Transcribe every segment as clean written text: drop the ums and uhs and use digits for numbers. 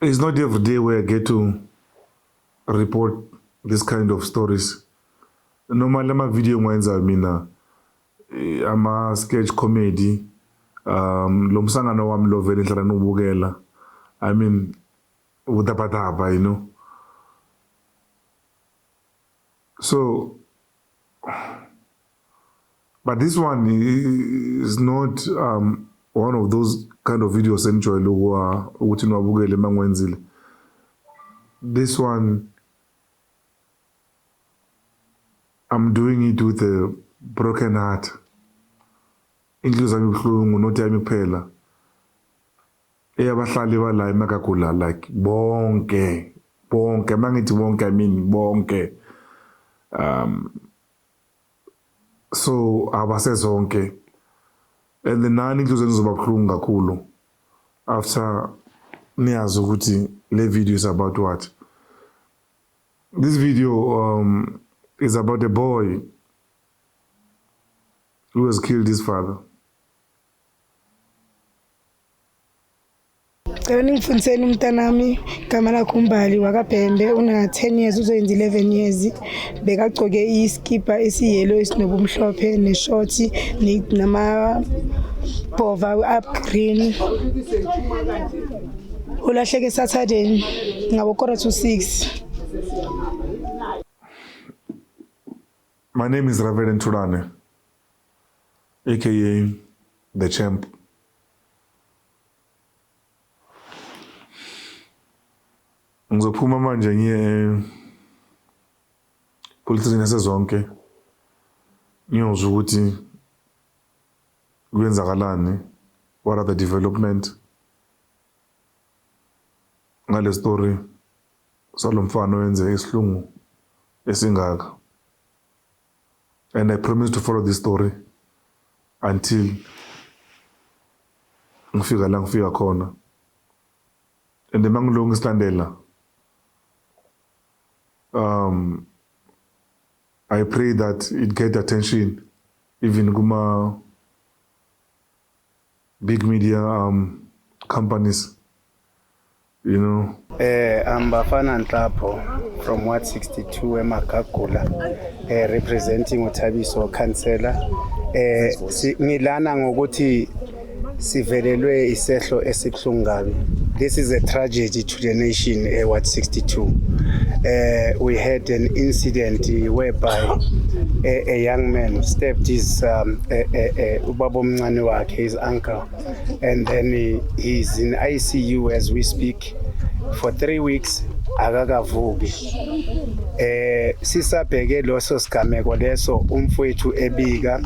It's not every day where I get to report this kind of stories. Normally ama-video ngiwenza mina ama-sketch comedy, lo msangano wami lo vele ngihlala ngiwubukela. I mean, udabadaba. So, but this one is not one of those kind of videos engijwayele ukuthi niwabukele uma ngiwenzile. This one, I'm doing it with a broken heart. Inhliziyo zami ibuhlungu, not yami kuphela. Eyabahlali bala eMagagula, like bonke, bonke, mangithi bonke, I mean bonke. So abasezonke. And then nani inhliziyo zenu izoba buhlungu kakhulu after niyazi ukuthi le video is about what. This video is about a boy who has killed his father. Cela ningifundiseni umntanami, igama lakhe uMbali wakaBhembe, una 10 years, uzoyenza 11 years. Bekagcoke iskipa esiyelo esinobumhlophe neshorts namabhova up green. Ulahleke Saturday ngabo 5:45. My name is Reverend Thulane, aka The Champ. Ngizophuma manje ngiye police station yasezonke ngiyozwa ukuthi kuyenzakalani, what are the development ngale story salomfana oyenze isihlungu esingaka. And I promise to follow this story until ngifika la ngifika khona. And mangilungu ngisilandela, I pray that it get attention even kuma big media companies. I'm Bafana Nhlapo from Ward 62 eMagagula, representing uThabiso councillor. Ngilana ngokuthi sivelelwe isehlo esibuhlungu kabi. This is a tragedy to the nation, Ward 62. We had an incident whereby a young man stabbed his ubaba omncane wakhe, his uncle, and then he's in ICU as we speak for 3 weeks, akakavuki. Sisabheke loso sigameko leso, umfowethu ebika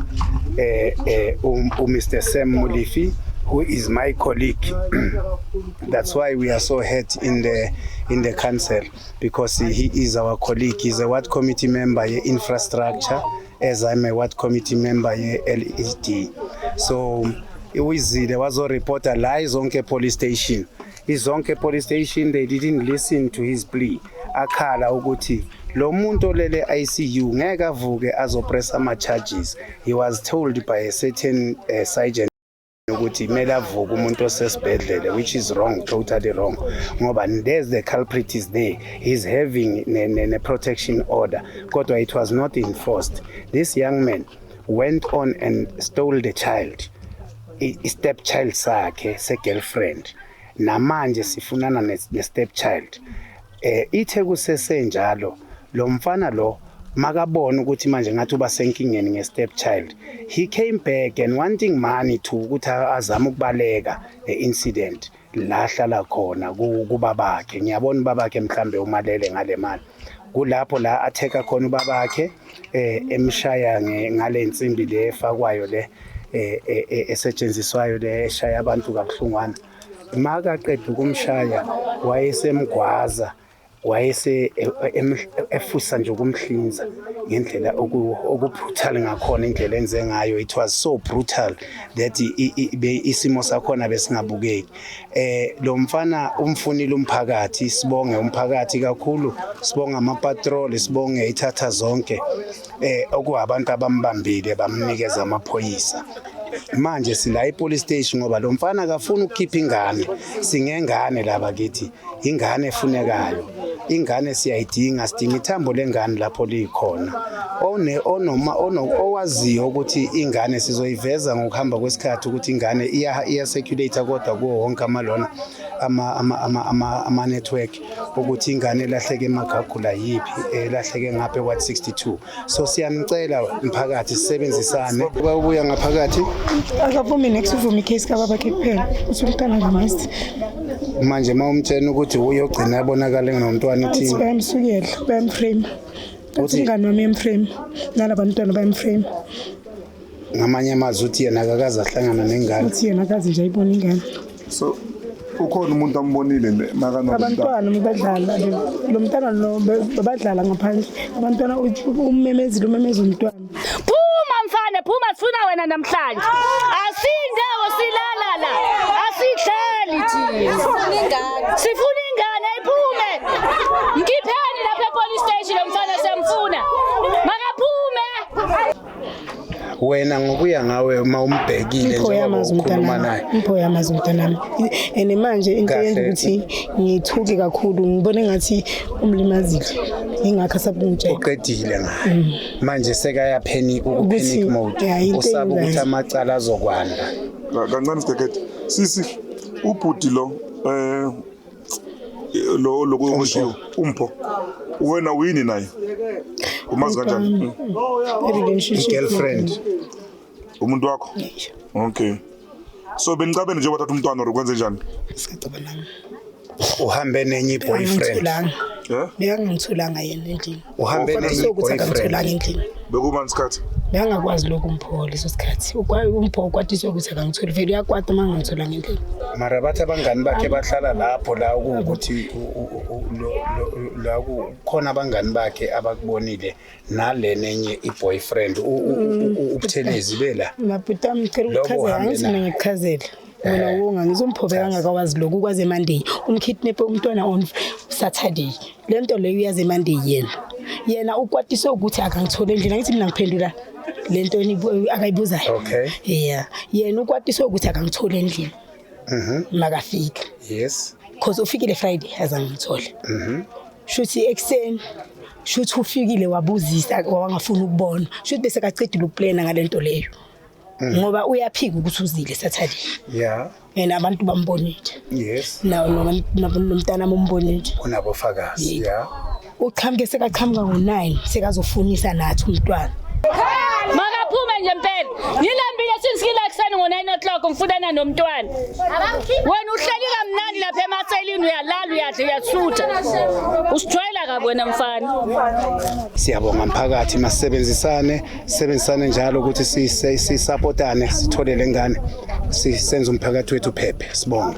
Mr Sam Mulifi, who is my colleague. That's why we are so hurt in the council, because he is our colleague. He's a ward committee member ye infrastructure, as I'm a ward committee member ye LED. So uyizile wazoreporta la iZonke police station. IZonke police station, they didn't listen to his plea. Akhala ukuthi lo muntu olele ICU ngeke avuke azopress ama charges. He was told by a certain sergeant ukuthi kumele avuke umuntu osesibhedlela, which is wrong, totally wrong, ngoba there's the culprit is there, he's having ne protection order, kodwa it was not enforced. This young man went on and stole the child, i-step child sakhe se-girlfriend. Namanje sifunana ne-step child. Ithe kusesenjalo, lo mfana lo makabona ukuthi manje ngathi uba senkingeni nge-step child, he came back and wanting money to ukuthi azame ukubaleka the incident la ahlala khona kubabakhe. Ngiyabona ubabakhe mhlambe umalele ngale mali. Kulapho la atheka khona ubabakhe, emshaya ngale nsimbi le efakwayo le esetshenziswayo le eshaya abantu kabuhlungwana. Makaqeda ukumshaya, wayesemgwaza, wayese efusa nje ukumhlinza ngendlela okubrutal ngakhona. Indlela enze ngayo, it was so brutal that isimo sakhona besingabukeki. Lo mfana umfunile umphakathi. Sibonge umphakathi kakhulu, sibonge ama patrol, sibonge ithatha zonke, okuwabantu abambambile bamnikeza amaphoyisa. Manje sila e-police station ngoba lo mfana akafuni ukukhipha ingane. Singengane laba kithi, ingane efunekayo, ingane siyayidinga, sidinga ithambo lengane lapho likhona. One onoma ono owaziyo ukuthi ingane sizoyiveza ngokuhamba kwesikhathi, ukuthi ingane iya circulate, kodwa kuwo wonke amalona ama network ukuthi ingane elahleke eMagagula yiphi, elahleke ngapha eWard 62. So siyanicela mphakathi, sisebenzisane. Babuya ngaphakathi. Akavumi next, uvuma i-case kababakhe kuphela, uthi umntwana ngamazi. Manje uma umtshena ukuthi uyogcina abonakale nomntwana, uthi uthini? Bayamsukela, bayamframe. Uthi umngani wami uyamframe, nalabantwana bayamframe. Ngamanye amazwi uthi yena akakaze ahlangana nengane. Uthi yena akazi nje ayibona ingane. So ukhona umuntu ambonile makanomntana? Abantwana badlala, lo mntana lo badlala ngaphandle, abantwana ummemezile, umemeza umntwana. Phuma mfana, phuma, sifuna wena namhlanje. Asindawo silala la. Asihlali thina. Sifuna ingane iphume. Mkhipheni lapha e-police station lo mfana, siyamfuna. Makaphume. Wena ngokuya ngawe, uma umbhekile Impho njengoba yamazi ukhuluma umntanami. naye. Impho yamazi umntanami, and manje into Kahle. yenza ukuthi ngithuke kakhulu, ngibone ngathi umlimazile, ingakho asabungitshela. Uqedile ngaye manje, sekaya panic, uku-panic mode. Yeah, into Usaba ukuthi engazi. amacala azokwanda. Kancane sigegede, sisi, ubhuti lo lo lokushiwo umpho, wena uyini naye? Umazi kanjani? I-relationship. I-girlfriend. Umuntu wakho? Okay, so benicabene nje, bathatha umntwana or kwenze njani? Sicabanga. Uhambe nenye i-boyfriend. Angangitholanga. Eh? Bekangangitholanga yena endlini. Uhambe nenye Kwatiswe ukuthi i-boyfriend. akangitholanga endlini. Bekubani isikhathi? Bekangakwazi lokhu umpho leso sikhathi. Umpho ukwatiswe ukuthi akangitholi, vele uyakwata uma ngangitholanga endlini. Mara bathi abangani bakhe bahlala lapho la kuwukuthi la khona abangani bakhe abakubonile nale nenye i-boyfriend, uButhelezi bela. Mabhuti wami, ngicela Lokho ukuchazela. uhambe Angithi mina naye. ngikuchazela wena wonga ngizompho, bekangakwazi lokhu, ukwazi eMonday umkidnap umntwana on Saturday. Le nto leyo uyazi eMonday, yena ukwatiswe ukuthi akangitholi endlini. Angithi mina ngiphendula le nto akayibuzayo. Okay. Yeah, yena ukwatiswe ukuthi akangitholi endlini makafika. Cause ufikile Friday, azange ngithole. Shuthi ekuseni, shuthi ufikile wabuzisa, wangafuna ukubona, shuthi bese kacedile ukuplana ngalento leyo, ngoba uyaphika ukuthi uzile Saturday. Yena abantu bambonile. Nawo nomntana umbonile. Unabofakazi. Yebo. Uqhamuke, sekaqhamuka ngo-9, sekazofunisa nathi umntwana. Makaphume nje impela. Ngilambile since ngila kuseni ngo-9 o'clock ngifunana nomntwana. Wena uhleli kamnandi lapha emaselini, uyalala, uyadla, uyasutha. Usijwayela kabi wena mfana. Siyabonga mphakathi, masebenzisane, sisebenzisane njalo ukuthi sisapotane, sithole lengane, sisenze umphakathi wethu uphephe. Sibonge.